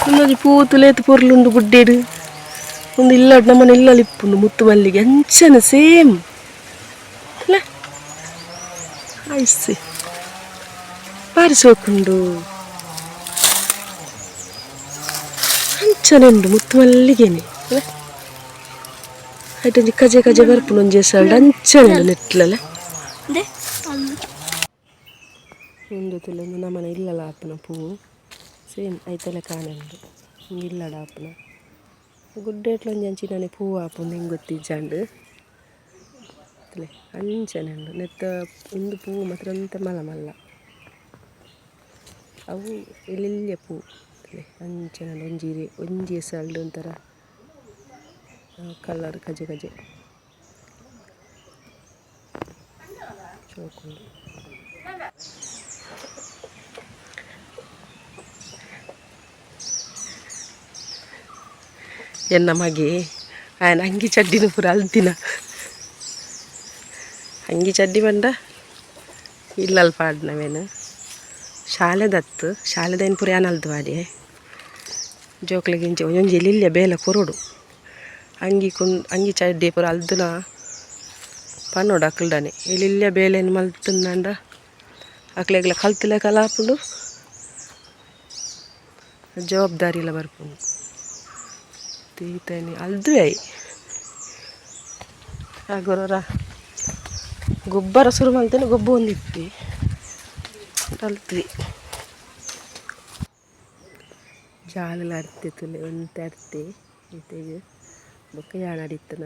ಉಂದೊಂಜಿ ಪೂ ತುಲೇತ್ ಪೊರ್ಲುಂಡು ಗುಡ್ಡೆಡ್ ಉಂದು ಇಲ್ಲಡ್ ನಮನ ಇಲ್ಲಲ್ ಇಪ್ಪುಂಡು ಮುತ್ತು ಮಲ್ಲಿಗೆ ಅಂಚನೆ ಸೇಮ್ ಅಲ್ಲ ಐಸೆ ಬಾರಿ ಸೋಕುಂಡು ಅಂಚನೆ ಉಂಡು ಮುತ್ತು ಮಲ್ಲಿಗೆನೆ ಅಲ್ಲ ಐಟೊಂಜಿ ಕಜೆ ಕಜೆ ಬರ್ಪುಂಡು ಒಂಜಿ ಸೈಡ್ ಅಂಚನೆ ಉಂಡು ನೆಟ್ಲಲೆ ಉಂದು ತುಲೊಂದು ನಮನ ಇಲ್ಲಲ ಆಪುನ ಪೂ ಸೇಮ್ ಐತಲೆ ಕಾಣುಂಡು ಉಂದು ಇಲ್ಲಡ್ ಆಪುನ ಗುಡ್ಡೆಟ್ಲ ಒಂಜಿ ಅಂಚಿನನೆ ಪೂ ಆಪುಂಡು ಎಂಕ್ ಗೊತ್ತಿಜ್ಜಾಂಡ್ ತೂಲೆ ಅಂಚನೆ ಉಂಡು ನೆತ್ತ ಉಂದು ಪೂ ಮಾತ್ರ ಒಂತೆ ಮಲ್ಲ ಮಲ್ಲ ಅವು ಎಲ್ಲೆಲ್ಲ್ಯ ಪೂ ತೂಲೆ ಅಂಚನೆ ಉಂಡು ಒಂಜಿ ಇರೆ ಒಂಜಿ ಎಸಲ್ಡ್ ಒಂತರ ಕಲರ್ ಕಜೆ ಕಜೆ ಶೋಕುಂಡು. ಎನ್ನ ಮಗೆ ಆಯನ ಅಂಗಿ ಚಡ್ಡಿನ ಪೂರ ಅಲ್ತಿನ ಅಂಗಿ ಚಡ್ಡಿ ಪಂಡ ಇಲ್ಲಲ್ ಪಾಡ್ನವೇನು ಶಾಲೆದತ್ತು ಶಾಲೆದೈನ್ ಪೂರ ಯಾನ್ ಅಲ್ತ್ ಪಾಡ್ಯೆ ಜೋಕ್ಲೆಗ್ ಇಂಚ ಒಂಜೊಂಜಿ ಎಲ್ಯ ಬೇಲೆ ಕೊರೊಡು ಅಂಗಿ ಕುಂಡು ಅಂಗಿ ಚಡ್ಡಿ ಪೂರ ಅಲ್ದುನ ಪನೊಡು ಅಕ್ಲ್ಡನೆ ಎಲ್ಯ ಬೇಲೆನ್ ಮಲ್ತುಂಡ ಅಕ್ಲೆಗ್ಲ ಕಲ್ತಿಲೆಕಲ ಆಪುಂಡು ಜವಾಬ್ದಾರಿಲ ಬರ್ಪುಂಡು ತೀತನಿ ಅಲ್ದುವೆ ಆಯ್ ಆಗೊರೊರ ಗೊಬ್ಬರ ಸುರು ಮಲ್ತೇನೆ ಗೊಬ್ಬು ಒಂದಿತ್ತಿ ಕಲ್ತ್ವಿ ಜಾಲಲ ಅರ್ತಿ ತುಲೆ ಒಂತೆ ಅರ್ತಿ ಇತ್ತೆಗ್ ಬೊಕ್ಕ ಯಾನ್ ಅಡಿತ್ತನ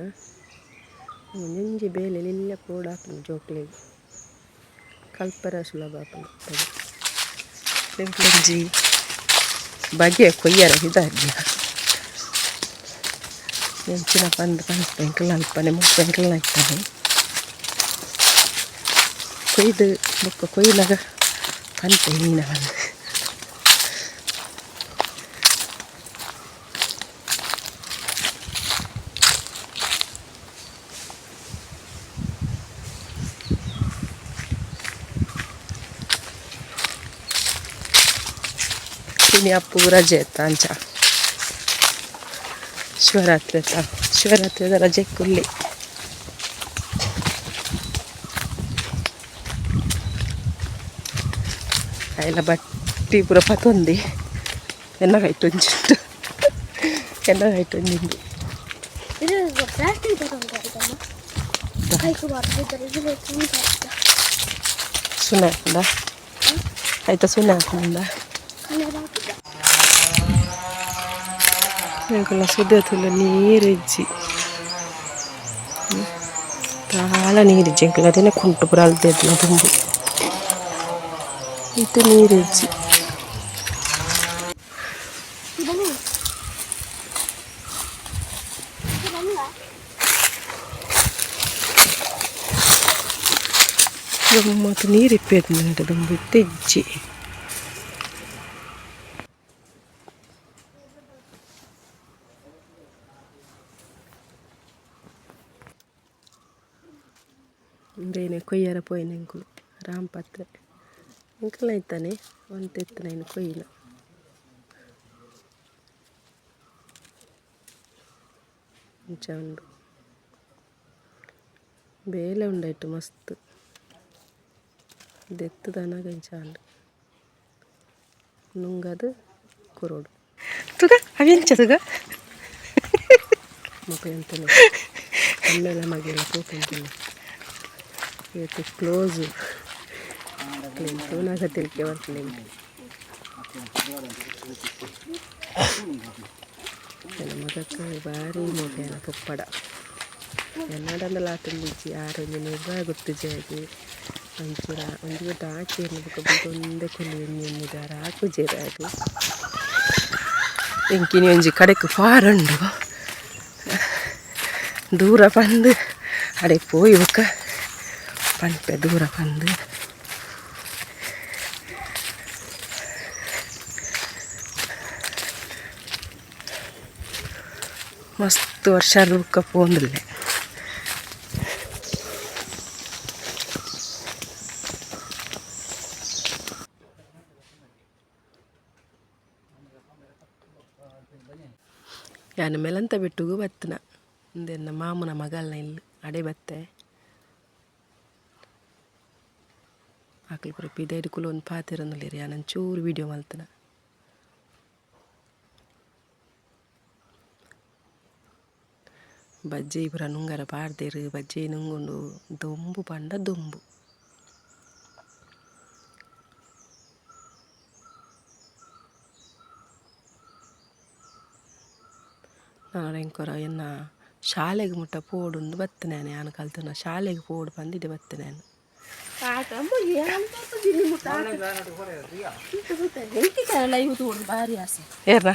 ಒಂಜೊಂಜಿ ಬೇಲೆ ಎಲ್ಯ ಕೊರೊಡಾಪುಂಡು ಜೋಕ್ಲೆಗ್ ಕಲ್ಪರೆ ಸುಲಭ ಆಪುಂಡು ಎಂಕ್ಲೊಂಜಿ ಬಗೆ ಕೊಯ್ಯರೆ ಪಿದಾಡ್ಯ ಎಂಚಿನ ಪಂದ್ ಪನ್ಪೆ ಎಂಕಲ್ನ ಅಲ್ಪನೆ ಮುಲ್ಪ ಎಂಕಲ್ನ ಇಪ್ಪನೆ ಕೊಯ್ದು ಬೊಕ್ಕ ಕೊಯ್ನಗ ಪನ್ಪೆ ಎಂಚಿನ ಪಂದ್. ಇನಿ ಅಪ್ಪುಗು ರಜೆ ಇತ್ತ ಅಂಚ ಶಿವರಾತ್ರಿ ಅತ್ತ ಶಿವರಾತ್ರಿದ ರಜೆ ಕುಲ್ಲಿ ಐಲ ಬಟ್ಟಿ ಪೂರ ಪತೊಂದಿ ಎನ್ನ ಕೈಟ್ ಒಂಜಿ ಉಂಡು ಎನ್ನ ಕೈಟ್ ಒಂಜಿ ಉಂಡು. ಸುನೆ ಹಾಕುಂಡ ಐತ ಸುನೆ ಹಾಕುಂಡ ಎಂಕಲ್ನ ಸುದೆ ತೂಲ ನೀರ್ ಇಜ್ಜಿ ದಾಲ ನೀರ್ ಇಜ್ಜಿ ಎಂಕಲ್ನ ಅದೇನೆ ಕುಂಟು ಪೂರ ಅಲ್ದೆದ್ನ ದುಂಬು ಇತ್ತೆ ನೀರ್ ಇಜ್ಜಿ. ಗಮ್ಮತ್ ನೀರ್ ಇಪ್ಪೆದ್ನ ದುಂಬು ಇತ್ತೆ ಇಜ್ಜಿ. ಉಂದೇನೆ ಕೊಯ್ಯರ ಪೋಯಿನ ಎಂಕುಲು ರಾಂಪತ್ರೆ ಎಂಕಲ್ನ ಇತ್ತಾನೆ ಒಂತೆ ಇತ್ತಿನ ಕೊಯ್ಯಿನ. ಇಂಚ ಉಂಡು ಬೇಲೆ ಉಂಡು ಐಟ್ ಮಸ್ತ್ ದೆತ್ತುದನಗ ಇಂಚ ಆಂಡ್ ನುಂಗದ್ ಕೊರೊಡು ತೂಕ ಅವೆಂಚ ತೂಕ ಮೊಕಲೆ ಎಂತನೆ ಅಮ್ಮೆಲ ಮಗೆಲ ಪೋಪುಂಡು ಏತ್ ಕ್ಲೋಸ್ ಅಕ್ಲೆನ್ ತೂನಗ ತೆಲಿಕೆ ಬರ್ಪುಂಡು ಎಂಕ್ ಎನ್ನ ಮಗಕ್ ಬಾರಿ ಮೋಕೆನ ಪೊಪ್ಪಡ ಎನ್ನಡಂಡಲ ಆತೊಂದಿಜ್ಜಿ ಆರ್ ಒಂಜಿ ನಿರ್ವ ಗೊತ್ತುಜಿ ಆಯಗ್ ಒಂಚೂರು ಒಂಜಿ ಬೊಟ್ಟ ಆಚೆರ್ನ ಬೊಕ ಬುಲ್ತೊಂದೆ ಕುಲ್ಲುವೆ ಒಂಜಿ ಒಂಜಿ ದಾರ ಆಪುಜೆರ್ ಆಯಗ್ ಎಂಕ್ ಇನಿ ಒಂಜಿ ಕಡೆಕ್ ಪಾರುಂಡು ದೂರ ಪಂದ್ ಅಡೆ ಪೋಯಿ ಬೊಕ ಪನ್ಪೆ ದೂರ ಪಂದ್. ಮಸ್ತ್ ವರ್ಷ ಬೊಕ್ಕ ಪೋವೊಂದುಲ್ಲೆ. ಯಾನ್ ಮೆಲಂತ ಬೆಟ್ಟುಗು ಬತ್ತನ ಇಂದೆನ್ನ ಮಾಮುನ ಮಗಲ್ನ ಇಲ್ಲ್ ಅಡೆ ಬತ್ತೆ. ಅಕುಲು ಪೂರ ಪಿದಯ್ಡ್ ಕುಲೊಂದು ಪಾತೆರೊಂದುಲ್ಲೆರ್ ಯಾನ್ ಒಂಚೂರು ವೀಡಿಯೋ ಮಲ್ತುನ. ಬಜ್ಜೈ ಪೂರ ನುಂಗರ ಪಾಡ್ದೆರ್ ಬಜ್ಜೈ ನುಂಗುಂಡು ದೊಂಬು ಪಂಡ ದೊಂಬು. ನನೊರ ಎಂಕೊರ ಎನ್ನ ಶಾಲೆಗ್ ಮುಟ್ಟ ಪೋವೊಡುಂದು ಬತ್ತಿನಾನೆ ಯಾನ್ ಕಲ್ತಿನ ಶಾಲೆಗ್ ಪೋವೊಡು ಪಂದ್ ಇಡೆ ಬತ್ತಿನಾನ್. ಏರ್ನ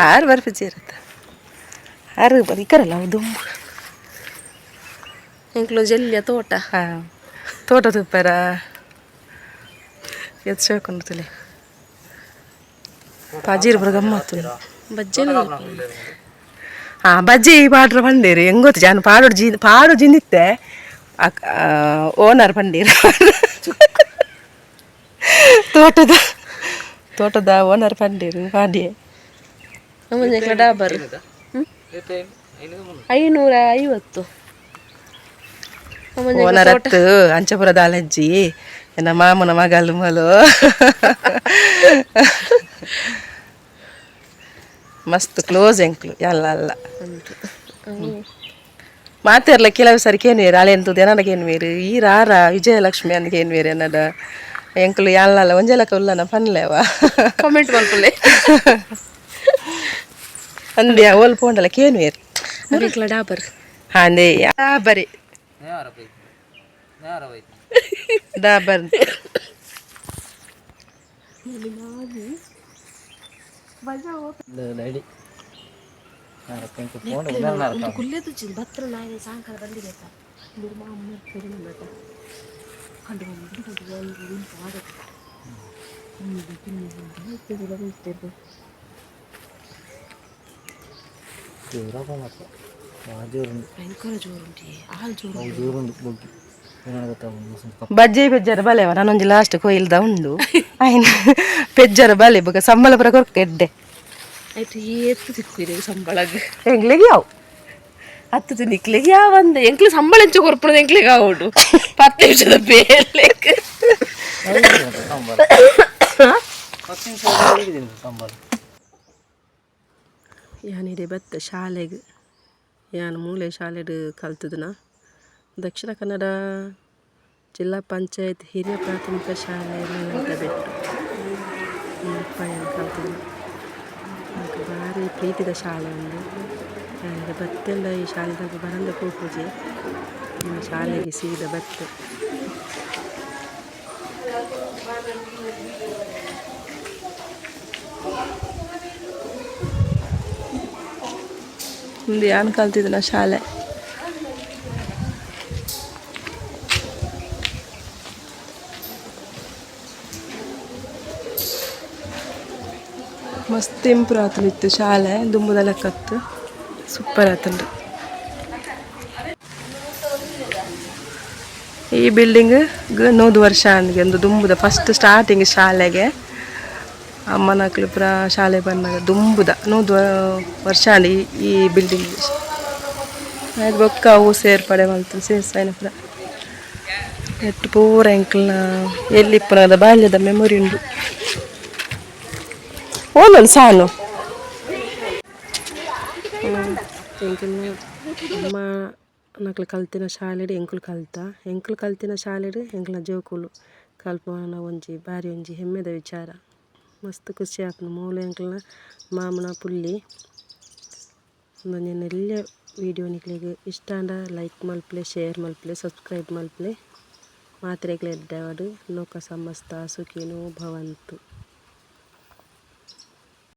ಆರು ಬರ್ಪುಜೆರ್ ಆರು ಬರಿಕರಲ್ಲ ಅವು ದುಂಬು. ಎಂಕ್ಲು ಜಲ್ಯ ತೋಟ. ಹಾ ತೋಟ ತೂಪೆರ ಏತ್ ಶೋಕುಂಡು ತೂಲೆ ಪಜೀರ್ ಪೂರ ಗಮ್ಮತ್ತುಂಡು. ಬಜ್ಜೆನ. ಹಾ ಬಜ್ಜಿ ಪಾಡ್ರ ಪಂಡೇರು ಎಂಗೊತ್ತು ಜಾನ್ ಪಾಡೋಡು ಜಿ ಪಾಡು ಜಿಂದಿತ್ತೆ ಓನರ್ ಪಂಡೇರು ತೋಟದ ತೋಟದ ಓನರ್ ಪಂಡೇರು ಪಾಡಿಯೆ. ನಮ್ಮ ಡಾಬರ್ 550. ಓನರ್ ಅತ್ತು ಅಂಚಪುರದ ಅಲಜ್ಜಿ ಎನ್ನ ಮಾಮನ ಮಗಲು ಮಲು ಮಸ್ತ್ ಕ್ಲೋಸ್ ಎಂಕ್ಲು ಎಲ್ಲ ಅಲ್ಲ ಮಾತೆರ್ಲ ಕೆಲವು ಸರಿ ಕೇನುವೇರು ಅಲೆಂತು ಎನಡ ಕೇನುವೇರು ಈ ರಾರ ವಿಜಯಲಕ್ಷ್ಮಿ ಅಂದ್ ಕೇನುವೇರು ಎನ್ನಡ ಎಂಕ್ಲು ಯಾನ್ಲಲ್ಲ ಒಂಜೆಲಕ ಉಲ್ಲನ ಪನ್ಲೇವ. ಕಾಮೆಂಟ್ ಮಲ್ಪುಲೆ. ಅಂದ್ಯಾ ಓಲ್ ಪೋಂಡಲ ಕೇನುವೇರು. ಎಂಕ್ಲ ಡಾಬರ್. ಹಾಂದೇ ಬರಿ ಡಾಬರ್. ಬತ್ರ ನಾಯಿ ಸಾಯಂಕಾಲ ಬಂದಿದೆ. ಭಯಂಕರ ಜೋರುಂಟು ಆಲ್ ಜೋರು. ಬಜ್ಜೆ ಪೆಜ್ಜರ ಬಲೆವ ನಾನೊಂಜಿ ಲಾಸ್ಟ್ ಕೊಯ್ಲ್ದ ಉಂಡು ಆಯ್ನ ಪೆಜ್ಜರ ಬಲೆ ಬೊಕ ಸಂಬಳ ಪೂರ ಕೊರ್ಕ ಎಡ್ಡೆ. ಆಯ್ತು ಏತ್ ತಿಕ್ಕು ಸಂಬಳಗ್? ಎಂಕ್ಲೆಗ್ ಯಾವು. ಹತ್ತು ನಿಕ್ಲೆಗ್ ಯಾವ ಅಂದ ಎಂಕ್ಲೆ ಸಂಬಳ ಎಂಚ ಕೊರ್ಪುನದ ಎಂಕ್ಲೆಗ್ ಆವೊಡು 10 ನಿಮಿಷದ ಬೇಲೆಗ್. ಯಾನ್ ಇಡೆ ಬತ್ತೆ ಶಾಲೆಗ್ ಯಾನ್ ಮೂಲೆ ಶಾಲೆಡ್ ಕಲ್ತುದುನ ದಕ್ಷಿಣ ಕನ್ನಡ ಜಿಲ್ಲಾ ಪಂಚಾಯತ್ ಹಿರಿಯ ಪ್ರಾಥಮಿಕ ಶಾಲೆ ಮೇಲಂತಬೆಟ್ಟು ಮುಲ್ಪ ಯಾನ್ ಕಲ್ತುದುನ. ಎಂಕ್ ಬಾರಿ ಪ್ರೀತಿದ ಶಾಲೆ ಉಂದು. ಯಾನ್ ಇಡೆ ಬತ್ತೆಂಡ ಈ ಶಾಲೆದಲ್ಪ ಬರಂದೆ ಪೋಪುಜಿ ಈ ಶಾಲೆಗ್ ಸೀದ ಬತ್ತೆ. ಉಂದು ಯಾನ್ ಕಲ್ತಿದಿನ ಶಾಲೆ. ಮಸ್ತ್ ಇಂಪ್ರೂವ್ ಆತುಂಡು ಶಾಲೆ ದುಂಬುದ ಲೆಕ್ಕತ್ತು ಸೂಪರ್ ಆತುಂಡು. ಈ ಬಿಲ್ಡಿಂಗ್ 100 ವರ್ಷ ಅಂದ್ಗೆ ಒಂದು ದುಂಬುದ ಫಸ್ಟ್ ಸ್ಟಾರ್ಟಿಂಗ್ ಶಾಲೆಗೆ ಅಮ್ಮನಕ್ಲು ಪೂರ ಶಾಲೆ ಬನ್ನಗ ದುಂಬುದ 100 ವರ್ಷ ಆಂಡ್ ಈ ಬಿಲ್ಡಿಂಗ್. ಆಯ್ತು ಬೊಕ್ಕ ಅವು ಸೇರ್ಪಡೆ ಮಲ್ತು ಸೇರ್ಸಾಯಿನ ಪೂರ ನೆಟ್ ಪೂರ ಎಂಕಲ್ನ ಎಲ್ಲಿ ಇಪ್ಪುನದ ಬಾಲ್ಯದ ಮೆಮೊರಿ ಉಂಡು. ಓಲೊಂದು ಸಾನು ಎಂಕಲ್ನ ಅಮ್ಮ ನಕುಲು ಕಲ್ತಿನ ಶಾಲೆಡ್ ಎಂಕುಲು ಕಲ್ತ ಎಂಕುಲು ಕಲ್ತಿನ ಶಾಲೆಡ್ ಎಂಕಲ್ನ ಜೋಕುಲು ಕಲ್ಪುನ ಒಂಜಿ ಬಾರಿ ಒಂಜಿ ಹೆಮ್ಮೆದ ವಿಚಾರ. ಮಸ್ತ್ ಖುಷಿ ಆಪುಂಡು. ಮೂಲು ಎಂಕಲ್ನ ಮಾಮನ ಪುಲ್ಲಿ. ಉಂದೊಂಜಿ ಎಲ್ಯ ವೀಡಿಯೋ. ನಿಕ್ಲೆಗ್ ಇಷ್ಟ ಆಂಡ ಲೈಕ್ ಮಲ್ಪುಲೆ, ಶೇರ್ ಮಲ್ಪುಲೆ, ಸಬ್ಸ್ಕ್ರೈಬ್ ಮಲ್ಪುಲೆ. ಮಾತೆರೆಗ್ಲ ಎಡ್ಡೆ ಆವಡ್. ಲೋಕ ಸಮಸ್ತ ಸುಖಿನೋ ಭವಂತು.